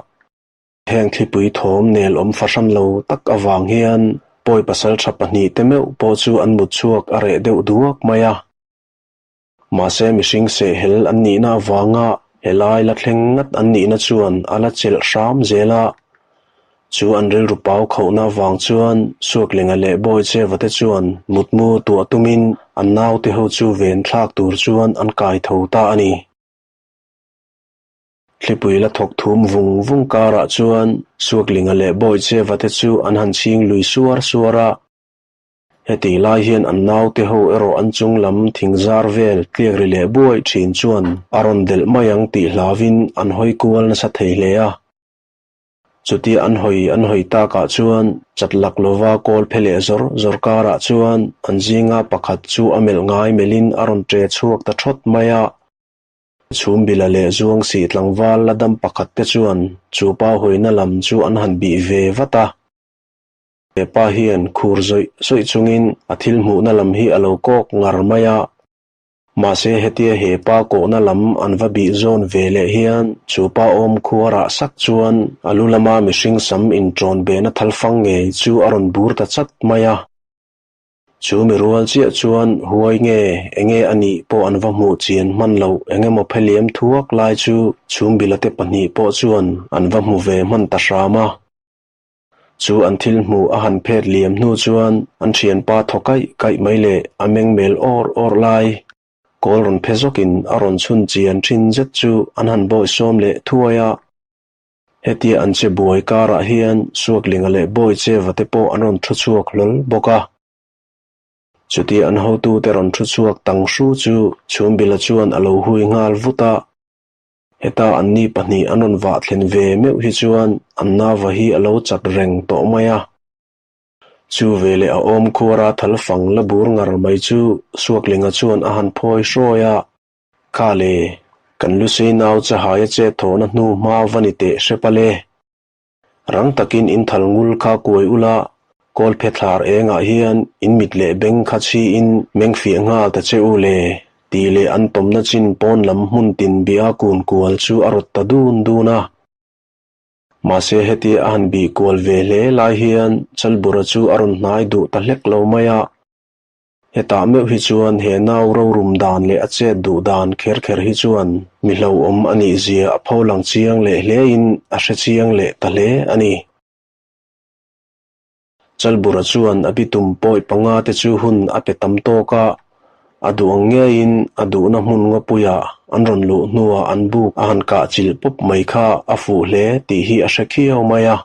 S1: Heng thlipui thawm nel awm fahran lo tak avang hian pawi pasaltha pahnihte meuh pawh chu an mut chhuak a reh deuh duak mai a. Mahse mihring sehhel an nihna avanga helai la thleng ngat an nihna chuan a la chelh hram zel a. Chu an rilru pau khauhna avang chuan Suaklinga leh Bawicheva te chuan mutmu tuah tumin an naute ho chu ven thlak tur chuan an kai tho ta a ni. Thlipui la thawk thum vung vung karah chuan Suaklinga leh Bawicheva te chu an han chhing lui suar suar a. Hetih lai hian an naute ho erawh an chung lam thing zar vel tliak ri leh buaih thin chuan a rawn delh mai ang tih hlauvin an hawi kual nasa thei hle a. Chutia an hawi an hawi takah chuan chat lak lova kawl phe leh zawr zawr karah chuan an zinga pakhat chu a melh ngai melhin a rawn ṭe chhuak ta ṭhawt mai a. Chhumbila leh Zuangsih tlangval la dam pakhat te chuan chu pa hawina lam chu an han bih ve vat a. He pa hian khur zawih zawih chungin a thil hmuhna lam hi a lo kawk ngar mai a. Mahse hetia he pa kawhna lam an va bih zawn ve leh hian chu pa awm khua rah sak chuan a lu lama mihring sam inṭawn behna thalfang ngei chu a rawn bur ta chat mai a. Chu mi rual chiah chuan huai nge enge a nih pawh an va hmuh chian hman loh engemaw pheliam thuak lai chu Chhumbila te pahnih pawh chuan an va hmu ve hman ta hram a. Chu an thil hmuh a han phet liam hnu chuan an thianpa thaw kaih kaih mai leh a meng mel awr awr lai kawl rawn phe zawkin a rawn chhun chian thin zet chu an han bawisawm leh thuai a. Hetia an che buai karah hian Suaklinga leh Bawicheva te pawh an rawn thu chhuak hlawl bawk a. Chutia an hotute rawn thu chhuak tang hru chu Chhumbila chuan a lo hui nghal vut a. Heta anni pahnih an rawn vah thlen ve meuh hi chuan an nava hi a lo chat reng tawh mai a. Chu veleh a awm khuara thal fang la bur ngar mai chu Suaklinga chuan a han phawi hrawi a. Kha le, kan Lusei nau chahaia chet thawhna hnu hma va ni teh hrep a le. Rang takin in thal ngul kha kuai ula, kawl phe thlar engah hian in mit leh beng kha chhiin meng fiah nghal ta che u le, tih leh an tawmna chin pawn lam hmun tin bia kun kual chu a rawt ta dun dun a. Mahse hetia a han bih kual ve hle lai hian Chalbura chu a rawn hnai duh ta hlek lo mai a. Hetah meuh hi chuan he nau rorum dan leh a chet duh dan kher kher hi chuan mi hlauhawm a nih zia a pho lang chiang leh hlein a hre chiang leh ta hle a ni. Chalbura chuan a bitum pawi panga te chu hun a pe tam tawk a, a duh ang ngeiin a duhna hmun ngawpuiah an rawn luh hnuah an buk a han kah chilh pawp mai kha a fuh hle tih hi a hre khiau mai a.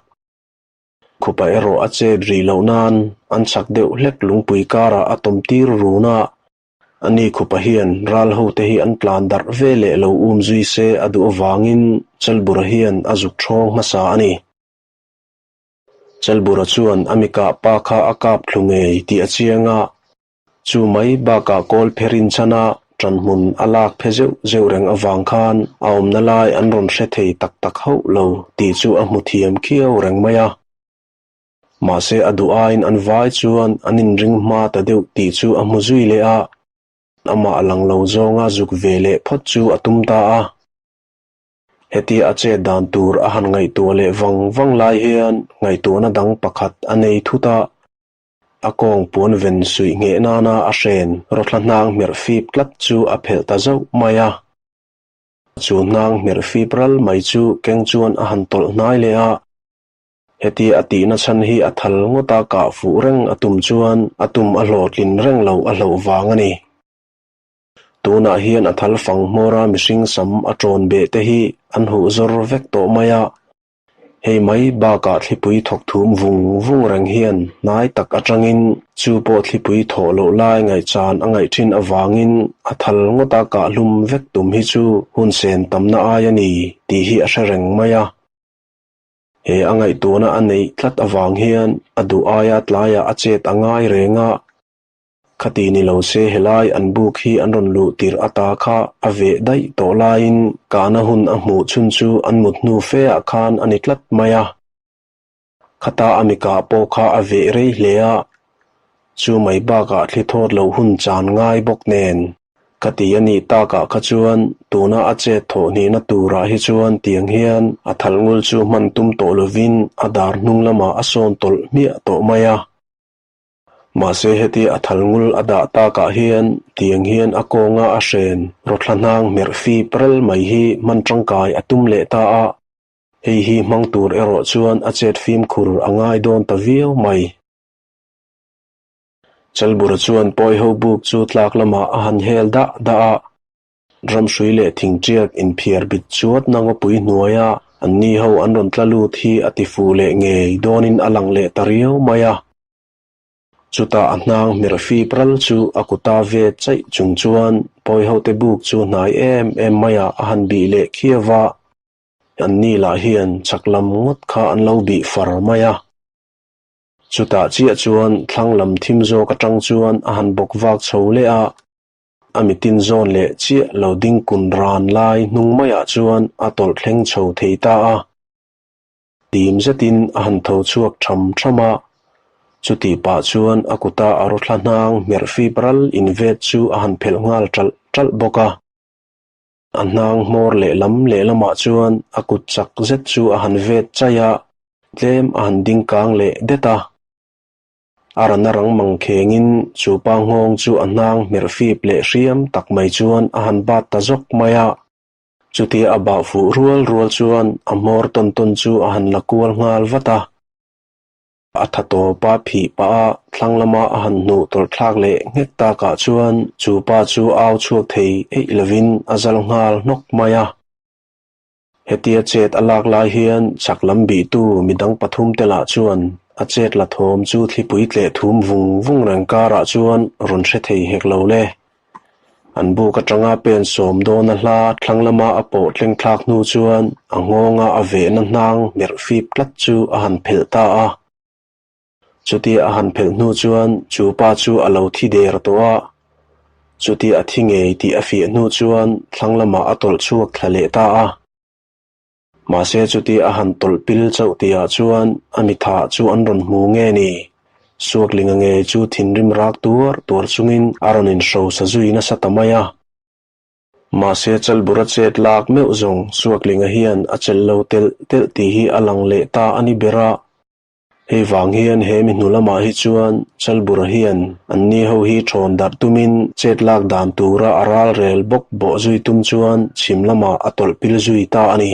S1: Khupa erawh a chet rih loh nan an chak deuh hlek lungpui karah a tawm tir run a, ani khupa hian ral hote hi an tlan darh ve leh lo um zui se a duh avangin Chalbura hian a zuk ṭhawng hmasa a ni. Chalbura chuan a mi kah pa kha a kap thlu ngei tih a chiang a, Chu mai bakah kawl phe rinchhan a ṭanhmun a lak phe zeuh zeuh reng avang khan a awmna lai an rawn hre thei tak tak hauh lo tih chu a hmu thiam khiau reng mai a. Mahse a duh aiin an vai chuan an inring hma ta deuh tih chu a hmu zui leh a, amah lang lo zawnga zuk ve leh phawt chu a tum ta a. Hetia a chet dan tur a han ngaihtuah leh vang vang lai hian ngaihtuahna dang pakhat a nei thut a. A kawng puan ven suih ngheh nana a hren rawthla hnang hmerh fip tlat chu a phelh ta zauh mai a. Chu hnang hmerh fip ral mai chu keng chuan a han tawlh hnai leh a. Hetia a tihna chhan hi a thal ngawt a kah fuh reng a tum chuan a tum a hlawhtlin reng lo a hlauh vang a ni. Tunah hian a thal fang hmawra mihring sam a ṭawn beh te hi an huh zawr vek tawh mai a. Hei mai bakah thlipui thawk thum vung vung reng hian hnai tak atangin chu pawh thlipui thawh loh lai ngaihchan a ngaih thin avangin a thal ngawta kahhlum vek tum hi chu hun sen tamna ai a ni tih hi a hre reng mai a. He a ngaihtuahna a neih tlat avang hian a duh aia tlaiah a chet a ngai reng a. Khati ni lo se helai an buk hi an rawn luh tirh ata kha a veh daih tawh laiin kahna hun a hmuh chhun chu an mut hnu fe ah khan a ni tlat mai a. Khata a mi kah pawh kha a veh rei hle a, chu mai bakah thli thawt loh hun chan ngai bawk nen. Khati a nih takah kha chuan tuna a chet thawh hnihna turah hi chuan tiang hian a thal ngul chu hman tum tawh lovin a dar hnung lamah a sawn tawlh hmiah tawh mai a. Mahse heti a thal ngul a dah takah hian tiang hian a kawnga a hren rawthla hnang hmerh fip rel mai hi hman tangkai a tum leh ta a, hei hi hmang tur erawh chuan a chet fimkhur a ngai dawn ta viau mai. Chalbura chuan pawiho buk chu tlak lamah a han hel dah dah a, Ramhrui leh thingṭiak inphiar bit chuat na ngawpui hnuaia anni ho an rawn tla lut hi a ti fuh leh ngei dawnin a lang leh ta riau mai a. Chutah a hnang hmerh fip ral chu a kuta ve chaih chung chuan pawihote buk chu hnai em em maiah a han bih leh khiau a, anni lah hian chak lam ngawt kha an lo bih far mai a. Chutah chiah chuan thlang lam thim zawk atang chuan a han bawk vak chho leh a. A mitin zawn leh chiah lo ding kun ran lai hnung maiah chuan a tawlh thleng chho thei ta a. Tim zetin a han tho chhuak tham tham a, chutih pah chuan a kuta a rawthla hnang hmerh fip ral invet chu a han phelh nghal ṭalh ṭalh bawk a. A hnang hmawr lehlam lehlamah chuan a kut chak zet chu a han vet chaih a, tlem a han ding kang leh det a. A rana rang mang khengin chu pa nghawng chu a hnang hmerh fip leh hriam tak mai chuan a han bat ta zawk mai a. Chutia a bah fuh rual rual chuan a hmawr tawn tawn chu a han la kual nghal vat a. A tha tawp a phih pah a, thlang lama a han hnuh tawlh thlak leh nghek takah chuan chu pa chu au chhuak thei eih lovin a zal nghal hnawk mai a. Hetia chet a lak lai hian chak lam bihtu midang pathum te lah chuan a chet la thawm chu thlipui tleh thum vung vung reng karah chuan rawn hre thei hek lo le. An buk atanga pen sawm dawna hla thlang lama a pawh tleng thlak hnu chuan a nghawnga a vehna hnang hmerh fip tlat chu a han phelh ta a. Chutia a han phelh hnu chuan chu pa chu a lo thi der tawh a. Chutia a thi ngei tih a fiah hnu chuan thlang lamah a tawlh chhuak thla leh ta a. Mahse chuti a han tawlh pil chauh tihah chuan a mithah chu an rawn hmu nge ni? Suaklinga ngei chu thinrim rak tuar tuar chungin a rawn inhrosa zui nasa ta mai a. Mahse Chalbura chet lak meuh zawng Suaklinga hian a chelh lo telh telh tih hi a lang leh ta a ni ber a. Hei vang hian he mi hnu lamah hi chuan Chalbura hian anni ho hi thawn darh tumin chet lak dan tura a ral rel bawk bawh zui tum chuan chhim lamah a tawlh pil zui ta a ni.